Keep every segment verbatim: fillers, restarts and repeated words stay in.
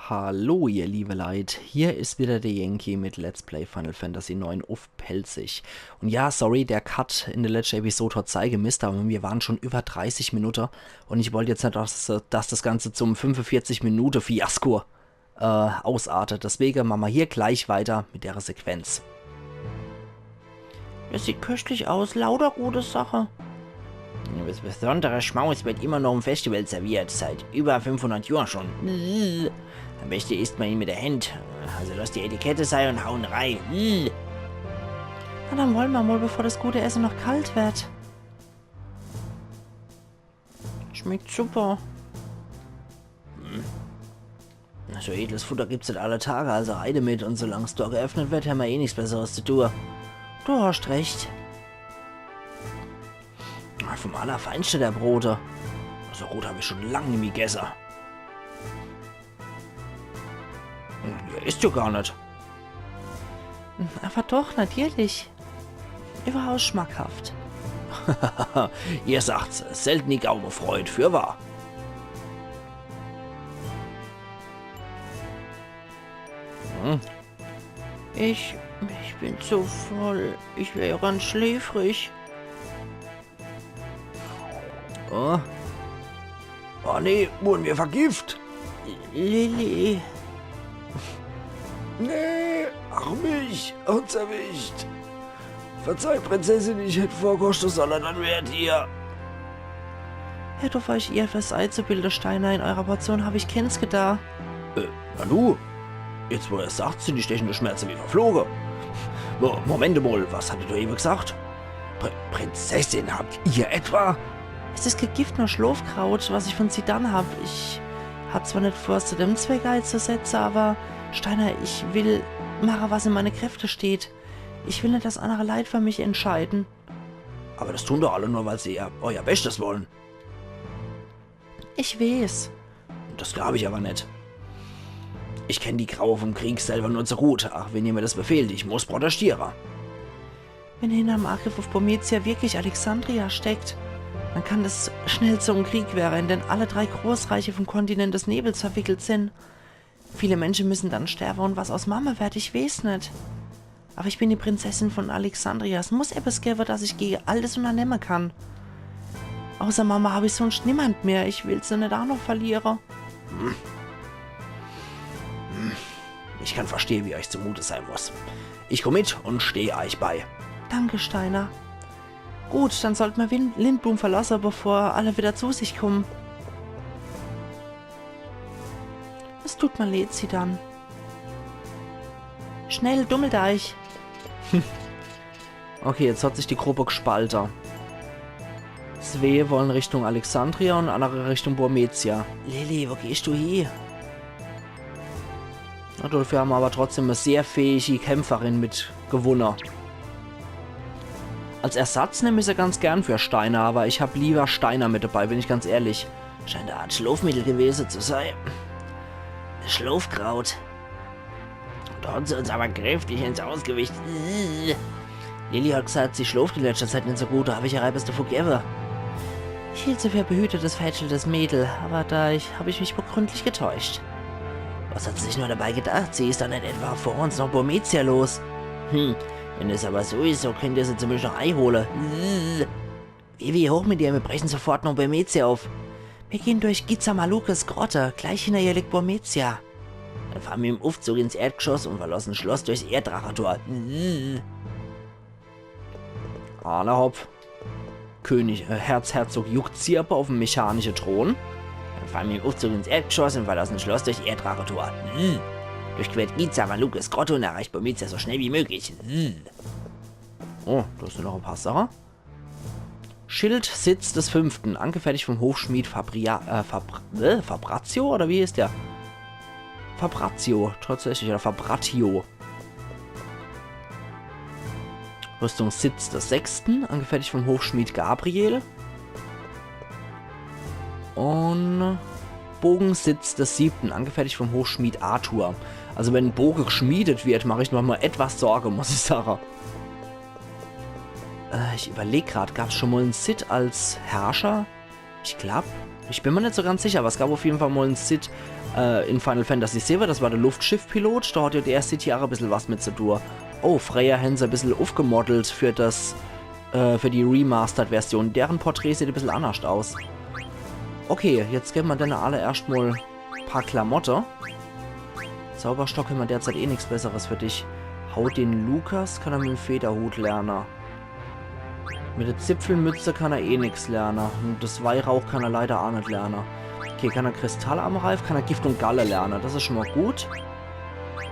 Hallo, ihr liebe Leit, hier is wieder der Yankee mit Let's Play Final Fantasy neun uff Pälzisch. Und ja, sorry, der Cut in der letzten Episode hat sei gemisst, aber wir waren schon über dreißig Minuten und ich wollte jetzt nicht, dass, dass das Ganze zum fünfundvierzig Minuten Fiasko äh, ausartet. Deswegen machen wir hier gleich weiter mit der Sequenz. Es sieht köstlich aus, lauter gute Sache. Was Besonderes Schmaus wird immer noch im Festival serviert, seit über fünfhundert Jahren schon. Bäh. Am besten isst man ihn mit der Hand. Also lass die Etikette sei und hauen rein. Bäh. Na dann wollen wir mal, bevor das gute Essen noch kalt wird. Schmeckt super. Hm. So edles Futter gibt's nicht alle Tage, also rein damit. Und solang's Tor geöffnet wird, haben wir eh nichts Besseres zu tun. Du hast recht. Vom Allerfeinsten der Brote. So gut hab ich schon lang nimmi gegessen. Hm, der isst ja gar nicht. Aber doch, natürlich. Überaus schmackhaft. Ihr sagt's, selten die Gaumefreud, fürwahr. Hm. Ich, ich bin zu voll. Ich wär ja ganz schläfrig. Oh. Oh nee, wurden wir vergift? Lilly. Nee, ach mich, uns erwischt. Verzeih, Prinzessin, ich hätt vorkoste solle, dann wärt ihr. Hört auf, euch irgendwas einzubilden, Steiner. In eurer Portion hab ich kens getan. Äh, Nanu, jetzt wo ihr sagt's, sind die stechenden Schmerzen wie verflogen. Mo Moment mal, was hattet ihr eben gesagt? Pr Prinzessin, habt ihr etwa? Es ist kein Gift, nur Schlafkraut, was ich von Zidane hab. Ich hat zwar nicht vor, es zu dem Zweck einzusetzen, aber Steiner, ich will machen, was in meine Kräfte steht. Ich will nicht, dass andere Leit für mich entscheiden. Aber das tun doch alle nur, weil sie ihr, euer Bestes wollen. Ich weiß. Das glaub ich aber nicht. Ich kenn die Graue vom Krieg selber nur zu gut. Ach, wenn ihr mir das befehlt, ich muss protestieren. Wenn hinterm Angriff auf Burmecia wirklich Alexandria steckt, dann kann das schnell zum Krieg werden, in den alle drei Großreiche vom Kontinent des Nebels verwickelt sind. Viele Menschen müssen dann sterben und was aus Mama wird, ich weiß nicht. Aber ich bin die Prinzessin von Alexandria. Es muss etwas geben, dass ich gegen all das unternehmen kann. Außer Mama hab ich sonst niemand mehr. Ich will sie nicht auch noch verlieren. Ich kann verstehen, wie euch zumute sein muss. Ich komm mit und steh euch bei. Danke, Steiner. Gut, dann sollte man Win Lindblum verlassen, bevor alle wieder zu sich kommen. Es tut mir leid, Zidane. Schnell, Dummeldeich. Okay, jetzt hat sich die Gruppe gespalten. Zwee wollen Richtung Alexandria und andere Richtung Burmecia. Lilly, wo gehst du hin? Na, dafür haben wir aber trotzdem eine sehr fähige Kämpferin mit gewonnen. Als Ersatz nehme ich sie ganz gern für Steiner, aber ich hab lieber Steiner mit dabei, bin ich ganz ehrlich. Scheint eine Art Schlafmittel gewesen zu sein. Schlafkraut. Da hat sie uns aber kräftig ins Ausgewicht. Lilly hat gesagt, sie schläft in letzter Zeit nicht so gut, da hab ich ihr etwas davon gegeben. Ich hielt sie für behütetes, verhätscheltes Mädel, aber da ich, hab ich mich wohl gründlich getäuscht. Was hat sie sich nur dabei gedacht? Sie ist doch nicht etwa vor uns nach Burmecia los. Hm, wenn es aber so ist, so könnt ihr sie zumindest noch einholen. Vivi, hoch mit dir, wir brechen sofort nach Burmecia auf. Wir gehen durch Giza Malukas Grotte, gleich hinter ihr liegt Burmecia. Dann fahren wir im Aufzug ins Erdgeschoss und verlassen das Schloss durchs Erddrachentor. Alla hopp. König, äh, Erzherzog Yugg-Tziapo auf dem mechanischen Thron. Dann fahren wir im Aufzug ins Erdgeschoss und verlassen das Schloss durchs Erddrachentor. Durchquert Giza Malukas Grotte und erreicht Burmecia so schnell wie möglich. Oh, da sind noch ein paar Sachen. Schild Sitz des Fünften, angefertigt vom Hofschmied Fabria, äh, Fabr-, äh, Fabrazio, oder wie ist der? Fabrazio, tatsächlich, oder Fabratio. Rüstung Sitz des Sechsten, angefertigt vom Hofschmied Gabriel. Und Bogensitz des Siebten, angefertigt vom Hofschmied Arthur. Also wenn ein Boge geschmiedet wird, mache ich mir mal etwas Sorge, muss ich sagen. Äh, ich überleg grad, gab's schon mal einen Cid als Herrscher? Ich glaub, Ich bin mir net so ganz sicher, aber es gab auf jeden Fall mal en Cid, äh, in Final Fantasy siwwe, das war de Luftschiffpilot, da hat ja der Cid hier auch e bissel was mit zu tun. Oh, Freya hän se e bissel ufgemodelt für das, äh, für die Remastered-Version. Deren Porträt sieht e bissel annerscht aus. Okay, jetzt gebe mer denne alle erscht mal paar Klamotte. Zauberstock hämmer derzeit eh nix Besseres für dich. Hau den Lukas kann er mit em Federhut lerne. Mit der Zipfelmütze kann er eh nix lerne. Und das Weihrauch kann er leider aa net lerne. Okay, kann er Kristallarmreif, kann er Gift und Galle lerne. Das is schon mal gut.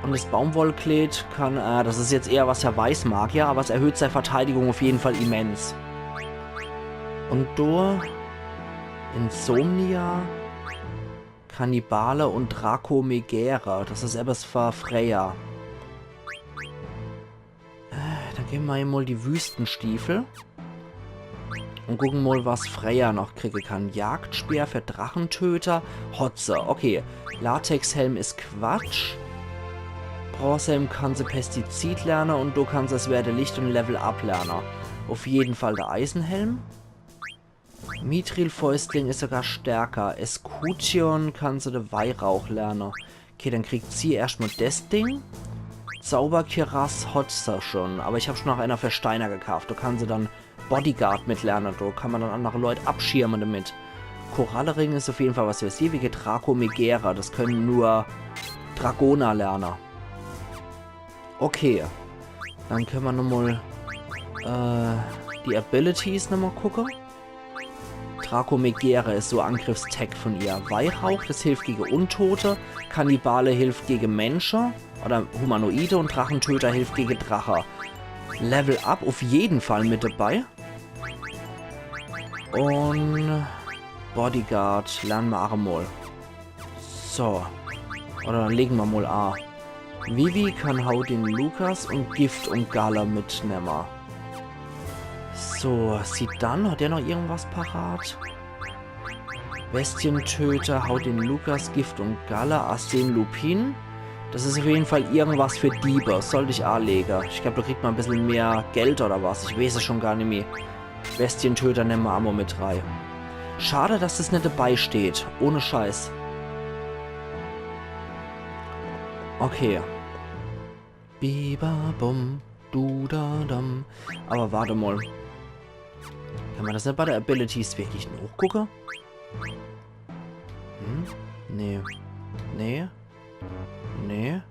Und das Baumwollkleed kann, äh, das is jetzt eher was für Weißmagier, aber es erhöht sei Verteidigung auf jeden Fall immens. Und do Insomnia, Kannibale und Dracomegere. Das is etwas für Freya. Äh, dann gebe mer ihr mal die Wüstenstiefel. Und gucke mal, was Freya noch kriege kann. Jagdspeer für Drachentöter. Hotze. Okay. Latexhelm is Quatsch. Bronzehelm kann se Pestizid lerne und do kann se Schwert der Licht und Level Up lerne. Auf jeden Fall der Eisenhelm. Mithril-Fäustling is sogar stärker. Escutcheon kann se de Weihrauch lerne. Okay, dann kriegt sie erscht mal des Ding. Zauberkirasche hat se schon, aber ich hab schon noch einer für Steiner gekauft. Do kann se dann Bodyguard mit lerne, do kann mer dann andere Leut abschirme damit. Korallering is auf jeden Fall was für sie, wege Dracomegere. Das können nur Dragoner lerne. Okay. Dann können mer nochmal, äh, die Abilities nochmal gucke. Dracomegere is so Angriffstag von ihr. Weihrauch, das hilft gege Untote. Kannibale hilft gege Mensche oder Humanoide und Drachentöter hilft gege Drache. Level Up auf jeden Fall mit dabei. Und Bodyguard lerne mer aa mal. So. Oder lege mer mal a. Vivi kann Hau den Lukas und Gift und Galle mitnemme. So, Zidane, hat der noch irgendwas parat? Bestientöter, Hau den Lukas, Gift und Galle, Arsène Lupin. Das is auf jeden Fall irgendwas für Diebe. Sollt ich aalege. Ich glaub, do kriegt mer e bissel mehr Geld oder was. Ich weeß es schon gar nimmi. Bestientöter nemme mer aa mal mit rei. Schade, dass das net dabei steht. Ohne Scheiß. Okay. Bibabum, dudadam. Aber warte mal. Kann mer das net bei der Abilities wirklich nochgucke? Hm? Nee. Nee. Nee.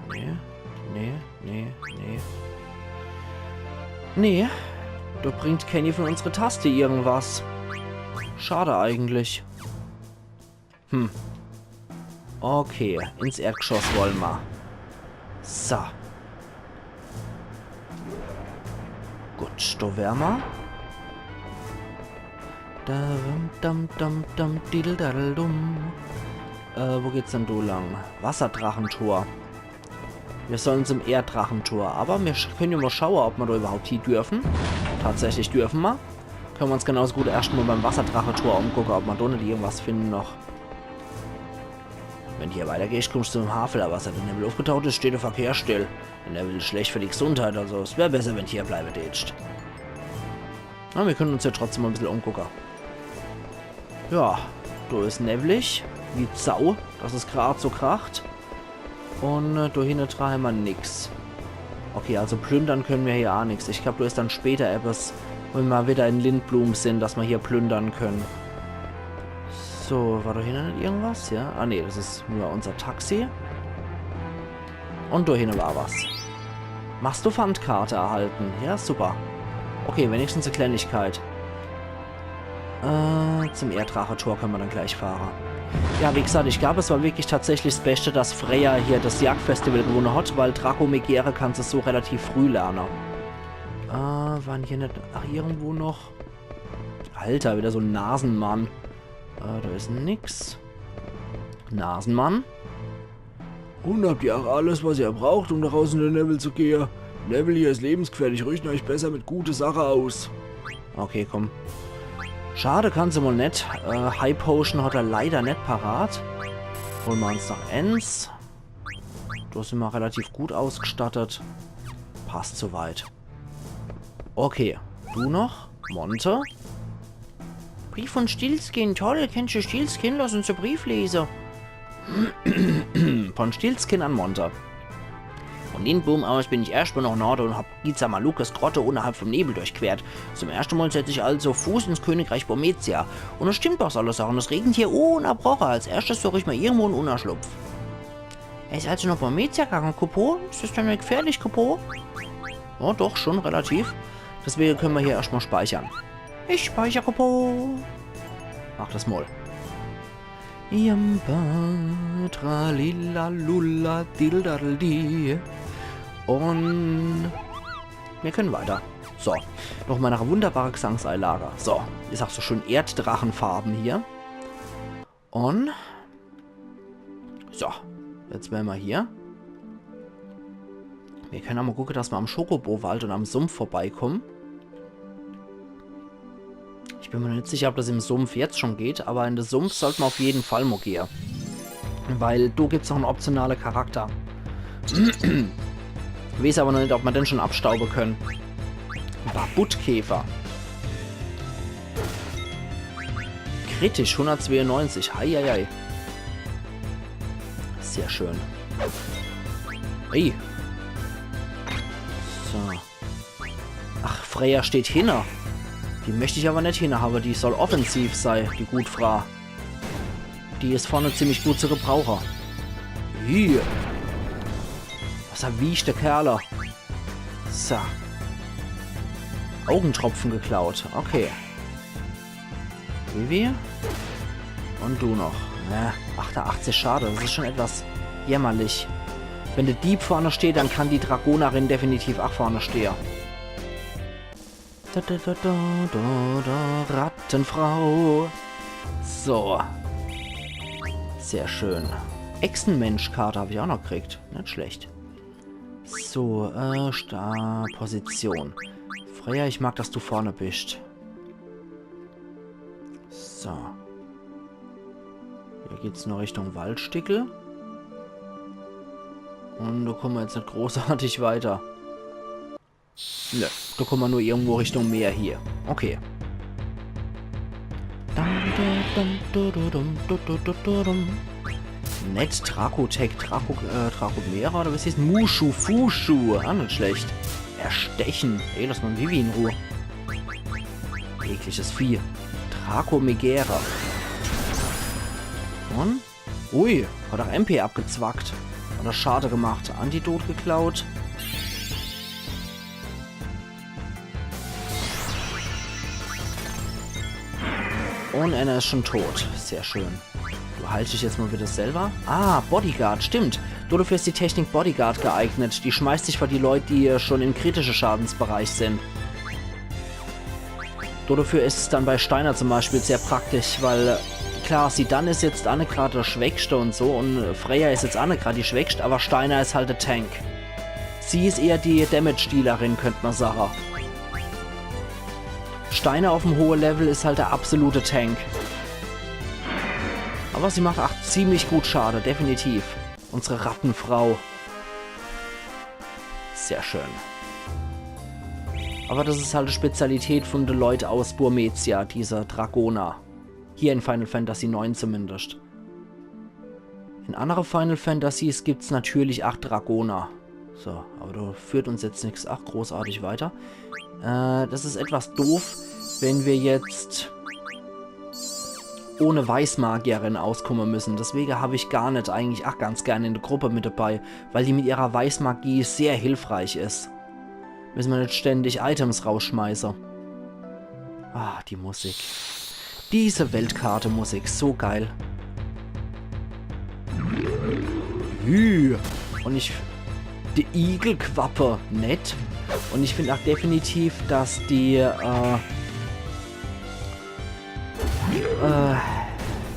Nee, nee, nee, nee. Nee. Do bringt kenni von unsere Taste irgendwas. Schade eigentlich. Hm. Okay, ins Erdgeschoss wolle mer. So. Gut, do wäre mer. Dam, dam, dam, dam, diddel, daddel, dumm. Äh, wo geht's denn do lang? Wasserdrachentor. Mir sollen zum Erddrachentor. Aber mir sch-, können ja mal schaue, ob mer do überhaupt hie dürfen. Tatsächlich dürfen mer. Können mer uns genauso gut erscht mal beim Wasserdrachentor umgucke, ob mer do net irgendwas finden noch. Wenn du hier weitergehst, kommst du zum Havel, aber seit der Newwel aufgetaucht is, steht der Verkehr still. Der Newwel is schlecht für die Gesundheit, also es wär besser, wenn du hier bleibe deetst. Na, mir können uns ja trotzdem mal e bissel umgucke. Ja, do is newwlig wie Sau, dass es grad so kracht. Und, äh, do hinne dra hämmer nix. Okay, also plündern können mir hier aa nix. Ich glaub, do is dann später etwas, wenn mer wieder in Lindblum sind, dass mer hier plündern können. So, war do hinne net irgendwas? Ja? Ah, nee, das is nur unser Taxi. Und do hinne war was. Mastophant-Karte erhalten. Ja, super. Okay, wenigstens e Kleinigkeit. Äh, zum Erddrachetor können mer dann gleich fahre. Ja, wie gesagt, ich glaub, es war wirklich tatsächlich das Beste, dass Freya hier das Jagdfestival gewunne hat, weil Dracomegere kannst du so relativ früh lerne. Äh, waren hier net, ach, irgendwo noch? Alter, wieder so en Nasenmann. Äh, do is nix. Nasenmann? Und habt ihr auch alles, was ihr braucht, um da raus in den Newwel zu gehe? Newwel hier is lebensgefährlich, rüscht euch besser mit gute Sache aus. Okay, komm. Schade, kannst du mal net. Äh, High Potion hat er leider net parat. Holen mer uns noch ens. Do sind mer relativ gut ausgestattet. Passt soweit. Okay, du noch? Monte? Brief von Stilzkin, toll, kennst du Stilzkin? Lass uns de Brief lese. Von Stilzkin an Monte. Von dem Boom aus bin ich erscht mol noch Norde und hab Giza Malukas Grotte unnerhalb vom Nebel durchquert. Zum erschte Mol setz ich also Fuß ins Königreich Burmecia. Und es stimmt, was alle sagen, es regnet hier ununterbroche. Als erschtes such ich mer irgendwo en Unnerschlupf. Er is also noch Burmecia gange, Kupo? Is des dann net gefährlich, Kupo? Ja, doch, schon relativ. Deswege könne mer hier erscht mol speichern. Ich speicher, Kupo. Mach des mol. Yamba, tralila, lula, dildadel, di. Und mir könne weiter. So, noch mol e wunderbare Gesangseinlage. So, is auch so schön Erddrachefarbe hier. Und so, jetzt wäre mer hier. Mir könne mol gucke, dass mer am Chocobo-Wald und am Sumpf vorbeikomme. Ich bin mer net sicher, ob des im Sumpf jetzt schon geht, aber in de Sumpf sollt mer auf jeden Fall mol gehe. Weil do gibt's noch en optionale Charakter. Weeß aber noch net, ob mer den schon abstaube könne. Babutkäfer. Kritisch, hundertzweiundneunzig. Heieiei. Sehr schön. Ey. So. Ach, Freya steht hinne. Die möcht ich aber net hinne habe. Die soll offensiv sei, die gut Fra. Die is vorne ziemlich gut zu gebrauche. Hier. Was a wiechte Kerle. So. Augentropfen geklaut. Okay. Vivi? Und du noch. Ja, achtundachtzig Schade. Des is schon etwas jämmerlich. Wenn de Dieb vorne steht, dann kann die Dragonerin definitiv auch vorne stehe. Da, da, da, da, da, da, Rattenfrau. So. Sehr schön. Echsenmensch-Karte hab ich auch noch gekriegt. Net schlecht. So, äh, Startposition. Freya, ich mag, dass du vorne bist. So. Hier geht's nur Richtung Waldstickel. Und da kommen wir jetzt nicht großartig weiter. Nö, da kommen wir nur irgendwo Richtung Meer hier. Okay. Dum, dum, dum, dum. Nett, Dracotech, Draco, äh, Dracomera oder was heißt? Mushu Fushu. Ah, nicht schlecht. Erstechen. Ey, lass mal Vivi in Ruhe. Ekliges Vieh. Dracomegera. Und? Ui, hat auch M P abgezwackt. Hat er Schade gemacht. Antidot geklaut. Und einer ist schon tot. Sehr schön. Du heilst dich jetzt mal bitte selber. Ah, Bodyguard, stimmt. Dodefür ist die Technik Bodyguard geeignet. Die schmeißt sich vor die Leute, die schon im kritischen Schadensbereich sind. Dodefür ist es dann bei Steiner zum Beispiel sehr praktisch, weil, äh, klar, Zidane ist jetzt aa net grad de Schwächste und so und Freya ist jetzt aa net grad die Schwächste, aber Steiner ist halt de Tank. Sie ist eher die Damage-Dealerin, könnt man sagen. Steiner auf dem hohen Level ist halt der absolute Tank. Aber sie macht auch ziemlich gut Schade, definitiv. Unsere Rattenfrau. Sehr schön. Aber das ist halt die Spezialität von de Leut aus Burmecia, diese Dragoner. Hier in Final Fantasy neun zumindest. In andere Final Fantasies gibt's natürlich acht Dragoner. So, aber da führt uns jetzt nix ach großartig weiter. Äh, das ist etwas doof, wenn wir jetzt ohne Weißmagierin auskommen müssen. Deswegen hab ich Garnet eigentlich ach ganz gerne in der Gruppe mit dabei, weil die mit ihrer Weißmagie sehr hilfreich ist. Müssen wir nicht ständig Items rausschmeißen. Ah, die Musik. Diese Weltkarte-Musik, so geil. Hü. Und ich... Die Igelquappe, nett. Und ich finde auch definitiv, dass die, äh, äh,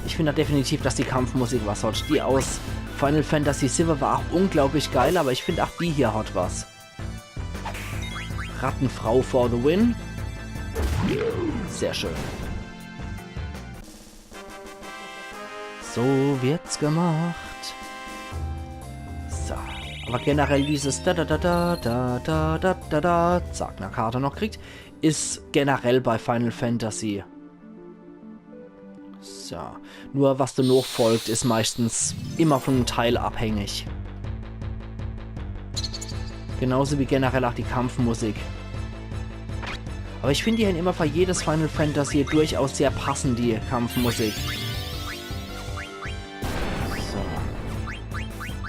ich finde auch definitiv, dass die Kampfmusik was hat. Die aus Final Fantasy sieben war auch unglaublich geil, aber ich finde auch die hier hat was. Rattenfrau for the win. Sehr schön. So wird's gemacht. So. Aber generell dieses da da da da da da da da da, zack, ne Karte noch kriegt, is generell bei Final Fantasy So. Nur was danach folgt, is meistens immer von dem Teil abhängig. Genauso wie generell auch die Kampfmusik. Aber ich find, die hen immer für jedes Final Fantasy durchaus sehr passend, die Kampfmusik.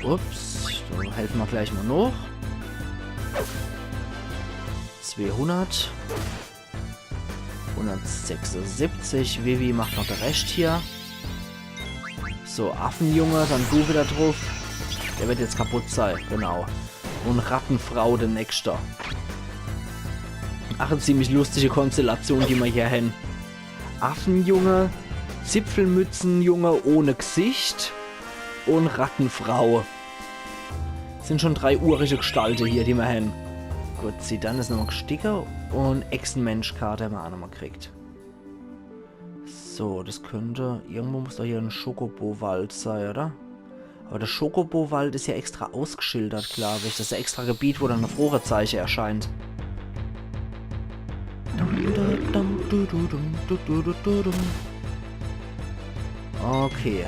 So. Ups, do helfe mer gleich mol noch. Zweihundert. Hundertsechsundsiebzig. Vivi macht noch de Rescht hier. So, Affenjunge, dann du wieder druff. Der wird jetzt kaputt sei, genau. Und Rattenfrau, de nächste. Ach, e ziemlich lustige Konstellation, die mer hier hen. Affenjunge, Zipfelmützenjunge ohne Gsicht und Rattenfrau. Sind schon drei urige Gestalte hier, die mer hen. Gut, Zidane is nochmol gstiege und Echsenmensch-Karte hen mer auch nochmol gekriegt. So, das könnte, irgendwo muss doch hier en Chocobo-Wald sei, oder? Aber der Chocobo-Wald is ja extra ausgeschildert, glaub ich. Das is ja extra Gebiet, wo dann e Fragezeiche erscheint. Okay.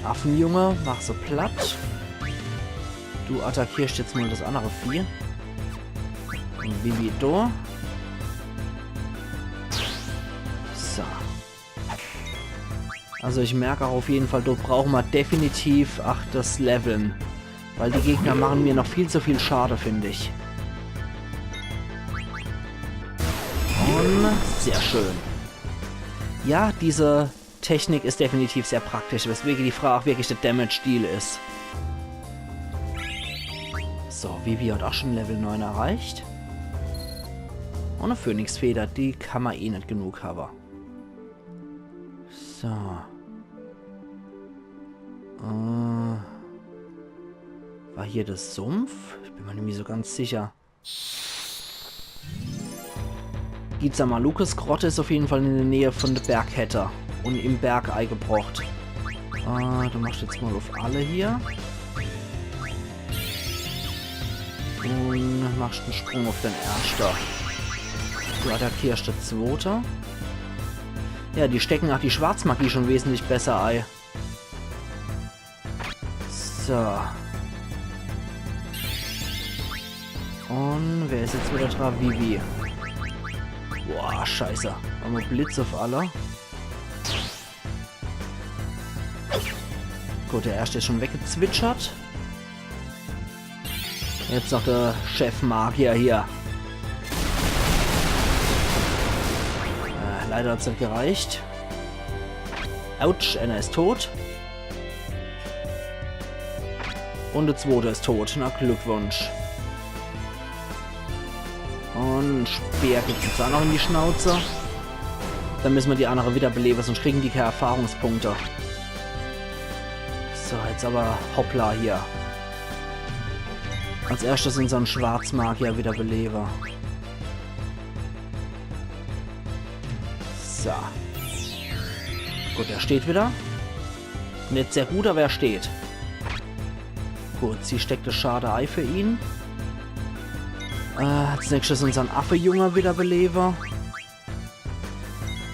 Affenjunge, mach se platt. Du attackierst jetzt mol das andere Vieh. Und Vivi do. So. Also ich merk auch auf jeden Fall, do brauche mer definitiv, ach, das Leveln. Weil die Gegner machen mir noch viel zu viel Schade, find ich. Und sehr schön. Ja, diese Technik is definitiv sehr praktisch, weswege die Frau auch wirklich de Damage-Deal is. So, Vivi hat auch schon Level neun erreicht. Und e Phönixfeder, die kann mer eh net genug hawwe. So. Äh, war hier de Sumpf? Ich bin mer nimmi so ganz sicher. Gizamalukas Grotte is auf jeden Fall in der Nähe von de Bergkette und im Berg eigebrocht. Äh, du machst jetzt mol auf alle hier. Und machst en Sprung auf den Erschte. Du attackierst de Zwote. Ja, die stecken auch die Schwarzmagie schon wesentlich besser ei. So. Und wer is jetzt wieder dra? Vivi. Boah, scheiße. Hammer Blitz auf alle. Gut, der Erschte is schon weggezwitschert. Jetzt noch de Chef-Magier hier. Äh, leider hat's net gereicht. Autsch, einer is tot. Und de Zwote is tot. Na, Glückwunsch. Und Speer gibt's jetzt auch noch in die Schnauze. Dann müsse mer die andere wiederbelewe, sonst kriegen die keine Erfahrungspunkte. So, jetzt aber hoppla hier. Als erschtes unsern Schwarzmagier wiederbelewe. So. Gut, er steht wieder. Net sehr gut, aber er steht. Gut, sie steckt das Schade ei für ihn. Äh, als nächstes unsern Affejunge wiederbelewe.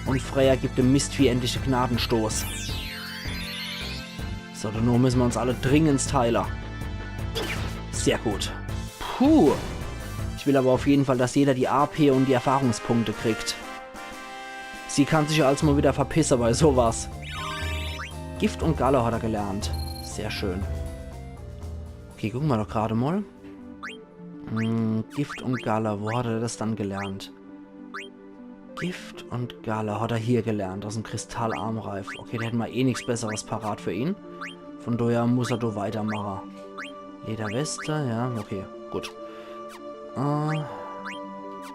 Und Freya gibt dem Mistvieh endlich de Gnadenstoß. So, danach müsse mer uns alle dringendst heile. Sehr gut. Puh. Ich will aber auf jeden Fall, dass jeder die A P und die Erfahrungspunkte kriegt. Sie kann sich ja als mal wieder verpisse bei sowas. Gift und Galle hat er gelernt. Sehr schön. Okay, gucke mer doch grad mal. Hm, Gift und Galle, wo hat er das dann gelernt? Gift und Galle hat er hier gelernt, aus'm Kristallarmreif. Okay, do hätte mer eh nix Besseres parat für ihn. Von daher muss er do weitermache. Lederweste, ja, okay, gut. Äh,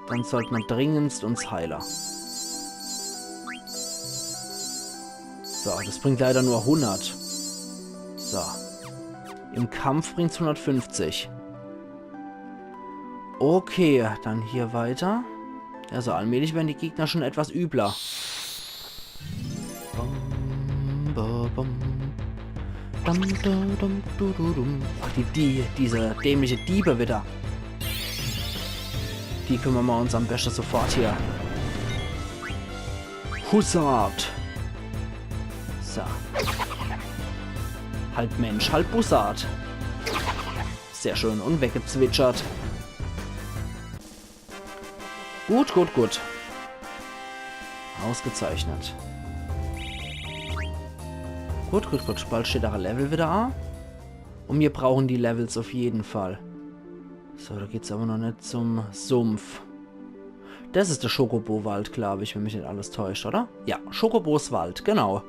dann sollt mer dringendst uns heile. So, das bringt leider nur hundert. So. Im Kampf bringt's hundertfünfzig. Okay, dann hier weiter. Also allmählich werden die Gegner schon etwas übler. Bum, ba, bum. Dum, du, dum, du, du, dum. Ach, die, die, diese dämliche Diebe wieder. Die kümmere mer uns am beschte sofort hier. Hussart. Halb Mensch, halb Bussard. Sehr schön und weggezwitschert. Gut, gut, gut. Ausgezeichnet. Gut, gut, gut. Bald steht aa e Level wieder a. Und mir brauchen die Levels auf jeden Fall. So, da geht's aber noch net zum Sumpf. Das ist der Chocobo-Wald, glaub ich, wenn mich net alles täuscht, oder? Ja, Chocobos Wald, genau.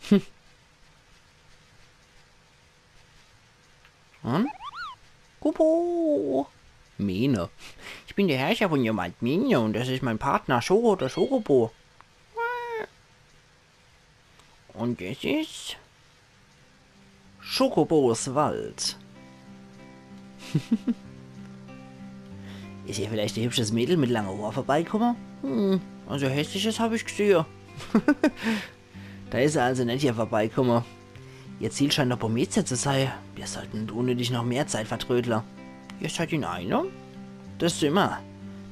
Hm. Hm? Kupo! Mene. Ich bin der Herrscher von Jemand Mene und das ist mein Partner Choco, der Chocobo. Und das ist Chocobos Wald. Ist hier vielleicht ein hübsches Mädel mit lange Hoor vorbeikomme? Hm, also hässliches hab ich gsehe. Da is er also net hier vorbeikomme. Ihr Ziel scheint doch Bomeze zu sei. Wir sollten unnötig noch mehr Zeit vertrödle. Ihr seid in Eile? Das simmer.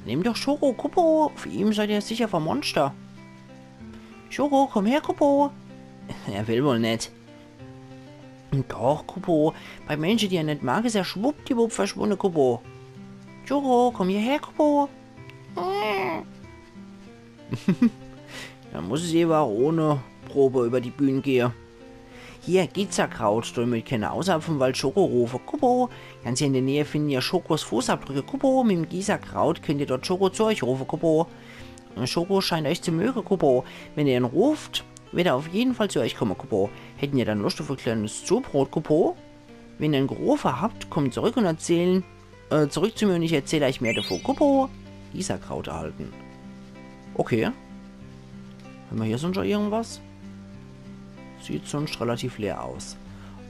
Nimm doch Choco, Kupo. Auf ihm seid ihr sicher vor Monster. Choco, komm her, Kupo. Er will wohl net. Doch, Kupo. Bei Menschen, die er net mag, is er schwuppdiwupp verschwunne, Kupo. Choco, komm hierher, Kupo. Dann muss es ewe aa ohne Probe über die Bühn gehe. Hier, Gizakraut, damit kenner außerhalb vom Wald Choco rufe. Kupo, ganz hier in der Nähe finden ihr Chocos Fußabdrücke. Kupo, mit dem Gizakraut könnt ihr dort Choco zu euch rufe, Kupo. Und Choco scheint euch zu möge, Kupo. Wenn ihr ihn ruft, wird er auf jeden Fall zu euch komme, Kupo. Hätten ihr dann Lust auf ein kleines Zubrot, Kupo? Wenn ihr ihn gerufe habt, kommt zurück und erzählen, äh, zurück zu mir und ich erzähl euch mehr davon. Kupo, Gizakraut erhalten. Okay. Hämmer hier sonst noch irgendwas? Sieht sonst relativ leer aus.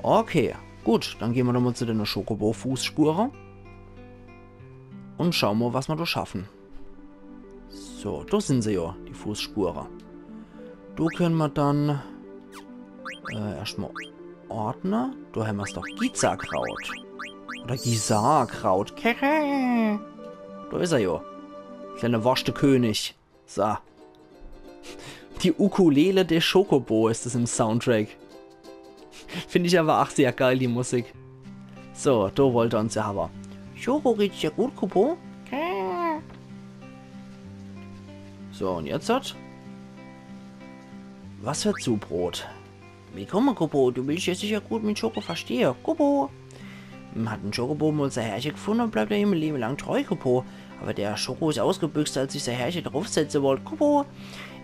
Okay, gut, dann gehn mer nochmal zu den Chocobo-Fußspure. Und schaue mer, was mer do schaffen. So, do sin se jo, die Fußspure. Do könne mer dann, äh, erscht mal ordne. Do hämmer's doch. Gizakraut. Oder Gizakraut. Kere. Do is er jo. Kleine Worscht, de König. So. Die Ukulele de Chocobo is es im Soundtrack. Find ich aber ach sehr geil, die Musik. So, do wollt er uns ja aber. Choco, geht's dir gut, Kupo? So, und jetzt hat? Was für Zubrot? Willkommen, Kupo. Du willst dich sicher gut mit Choco verstehe. Kupo! Hat en Chocobo mol sei Herrche gefunne, bleibt er ihm e Lewe lang treu, Kupo. Aber der Choco is ausgebüxt, als sich sei Herrche draufsetze wollt, Kupo.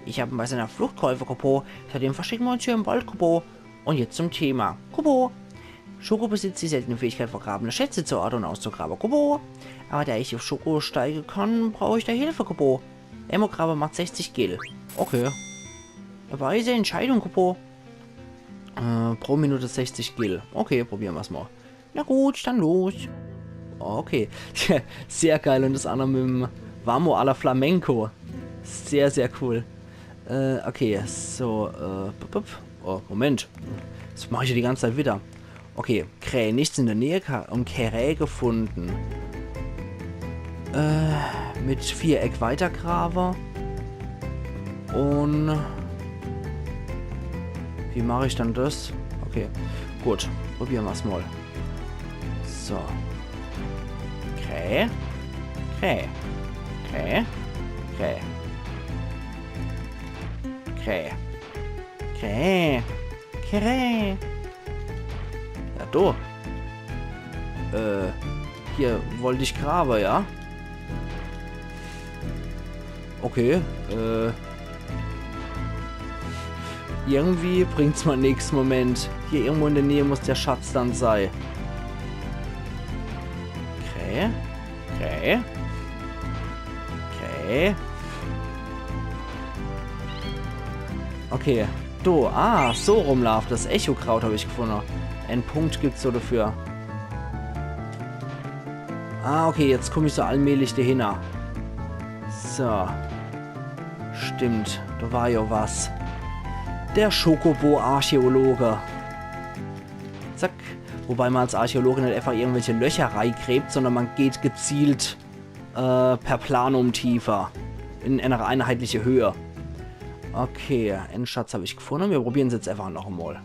Ich hab en bei seiner Flucht geholfe, Kupo. Seitdem verstecke mer uns hier im Wald, Kupo. Und jetzt zum Thema. Kupo. Choco besitzt die seltene Fähigkeit, vergrabene Schätze zu orte und auszugrabe. Kupo. Aber da ich auf Choco steige kann, brauch ich dei Hilfe, Kupo. Emo-Grabe macht sechzig Gil. Okay. Weise Entscheidung, Kupo. Äh, pro Minute sechzig Gil. Okay, probiere mer's mal. Na gut, dann los. Okay. Sehr geil. Und das andere mit dem Vamos a la Flamenco. Sehr, sehr cool. Äh, okay, so, äh, bup, bup. Oh, Moment. Das mach ich ja die ganze Zeit wieder. Okay, Krähe. Nichts in der Nähe ka-, und Krähe gefunden. Äh, mit Viereck weitergrabe. Und wie mach ich dann das? Okay, gut. Probiere mer's mal. So. Krähe. Krähe. Krähe. Krähe. Krähe. Krähe. Krähe. Ja, do. Äh, hier wollt ich grabe, ja? Okay, äh. Irgendwie bringt's ma nix. Moment. Hier irgendwo in der Nähe muss der Schatz dann sei. Krähe? Krähe? Krähe? Okay. Do, ah, so rum laaft das. Echokraut hab ich gefunne. En Punkt gibt's so dafür. Ah, okay, jetzt komm ich so allmählich dehinner. So. Stimmt, do war jo was. Der Chocobo-Archäologe. Zack. Wobei ma als Archäologe net einfach irgendwelche Löcher reigräbt, sondern ma geht gezielt äh, per Planum tiefer. In einer einheitliche Höhe. Okay, en Schatz hab ich gefunne. Mir probieren's jetzt einfach noch emol.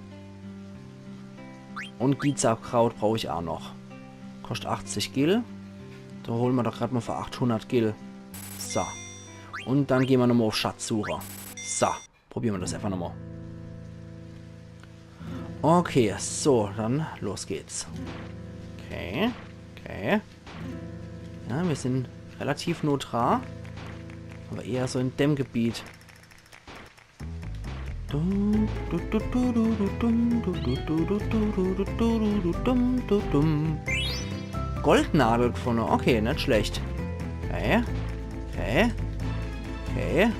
Un Giza-Kraut brauch ich aa noch. Koscht achtzig Gil. Do hole mer doch grad mol für achthundert Gil. So. Un dann gehn mer nochmol uff Schatzsuche. So. Probiere mer das einfach nochmol. Okay, so, dann los geht's. Okay, okay. Ja, mir sin relativ noh dra. Awwer eher so in dem Gebiet. Dum, du, du, du, du, du, dum, du, du, du, du, du, du, du, du, du, dum, du, dum. Goldnadel gefunne. Okay, net schlecht. Okay. Okay. Okay.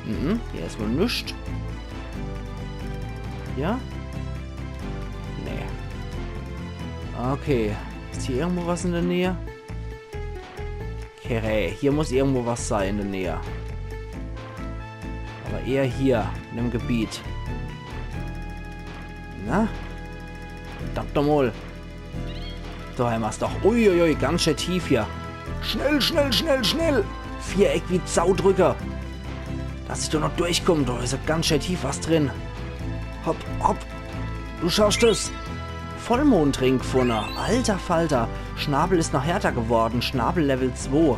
Mhm, hier is wohl nix. Ja? Nee. Okay. Is hier irgendwo was in der Nähe? Okay, hier muss irgendwo was sei in der Nähe. Awwer eher hier, in dem Gebiet. Na? Verdammt nochmol. Do hämmer's doch. Uiuiui, ganz schää tief hier. Schnell, schnell, schnell, schnell. Viereck wie Sau drücke. Dass ich do noch durchkomm. Do is jo ganz schää tief was drin. Hopp, hopp. Du schaffst es. Vollmondring gefunne. Alter Falter. Schnabel is noch härter geworden. Schnabel Level zwei.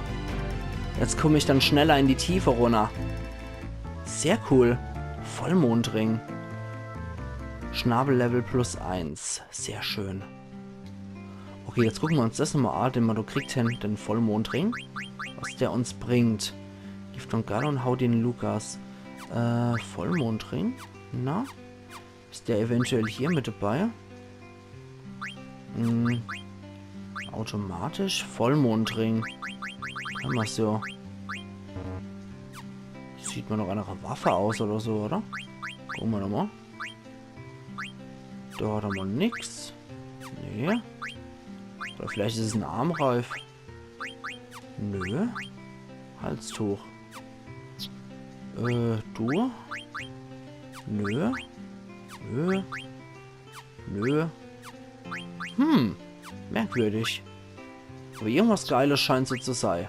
Jetzt komm ich dann schneller in die Tiefe runner. Sehr cool. Vollmondring. Schnabel Level plus eins. Sehr schön. Okay, jetzt gucke mer uns das nochmol an, den mer do kriegt hen, den Vollmondring. Was der uns bringt. Gift un Gallon, hau den Lukas. Äh, Vollmondring? Na? Is der eventuell hier mit dabei? Hm. Automatisch Vollmondring. Hämmer's jo. Sieht mer noch aa e Waffe aus oder so, oder? Gucke mer nochmol. Do hot er mol nix. Nee. Oder vielleicht is es en Armreif. Nö. Halstuch. Äh, du? Nö. Nö. Nö. Hm. Merkwürdig. Awwer irgendwas Geiles scheint so zu sei.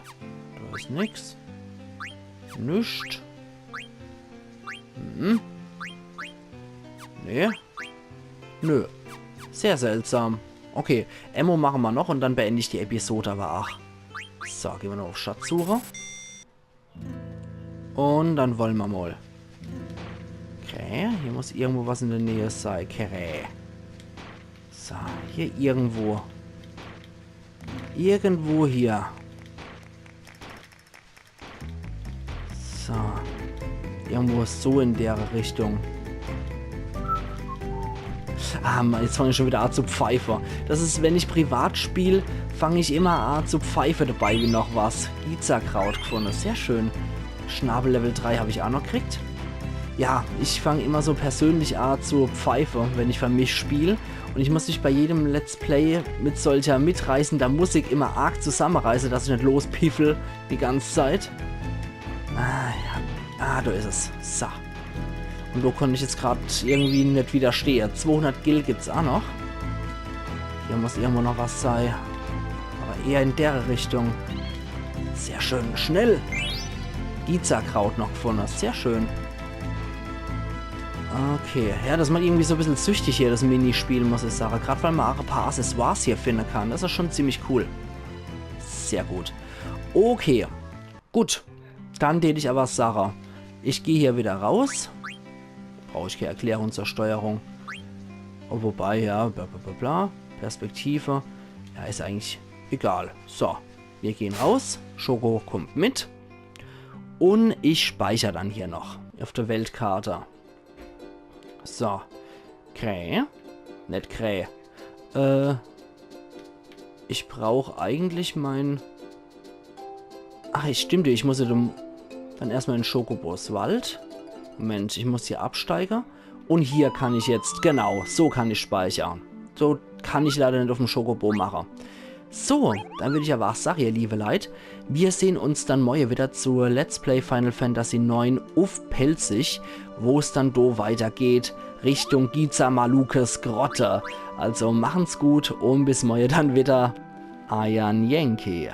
Do is nix. Nix. Hm. Nee. Nö. Sehr seltsam. Okay, emol mache mer noch un dann beend ich die Episode awwer ach. So, gehn mer noch uff Schatzsuche. Un dann wolle mer mol. Okay, hier muss irgendwo was in der Nähe sei. Okay. So, hier irgendwo. Irgendwo hier. So. Irgendwo so in dere Richtung. Ah, Mann, jetzt fang ich schon wieder an zu pfeife. Das is, wenn ich privat spiel, fang ich immer an zu pfeife dabei wie noch was. Giza-Kraut gefunne, sehr schön. Schnabel Level drei hab ich aa noch gekriegt. Ja, ich fang immer so persönlich an zu pfeife, wenn ich für mich spiel. Un ich muss mich bei jedem Let's Play mit solcher mitreißender Musik immer arg zusammereiße, dass ich net lospiffel die ganze Zeit. Ah, ja. Ah, do is es. So. Un do konnt ich jetzt grad irgendwie net widerstehe. Zwohundert Gil gibt's aa noch. Hier muss irgendwo noch was sei. Awwer eher in dere Richtung. Sehr schön. Schnell. Giza-Kraut noch gefunne. Sehr schön. Okay. Ja, das macht irgendwie so e bissel süchtig hier, das Minispiel, muss ich sage. Grad weil mer aa e paar Accessoires hier finne kann. Das is schon ziemlich cool. Sehr gut. Okay. Gut. Dann tät ich awwer sage, ich geh hier wieder raus. Brauch ich kee Erklärung zur Steuerung. Oh, wobei, ja, bla bla bla bla. Perspektive. Ja, is eigentlich egal. So, mir gehn raus. Schoko kommt mit. Un ich speicher dann hier noch uff de Weltkarte. So. Krähe. Net Krähe. Äh, ich brauch eigentlich mein... Ach, ich, stimmt, ich muss ja dem, dann erstmal in Schokobos Wald. Moment, ich muss hier absteige. Un hier kann ich jetzt, genau, so kann ich speichern. So kann ich leider net uff'm Schokobo mache. So, dann würd ich awwer ach sage, ihr liebe Leit, mir sehn uns dann morje wieder zu Let's Play Final Fantasy neun uff Pälzisch, wo's dann do weitergeht Richtung Giza Malukes Grotte. Also machen's gut un bis morje dann wieder. Eier Yankee.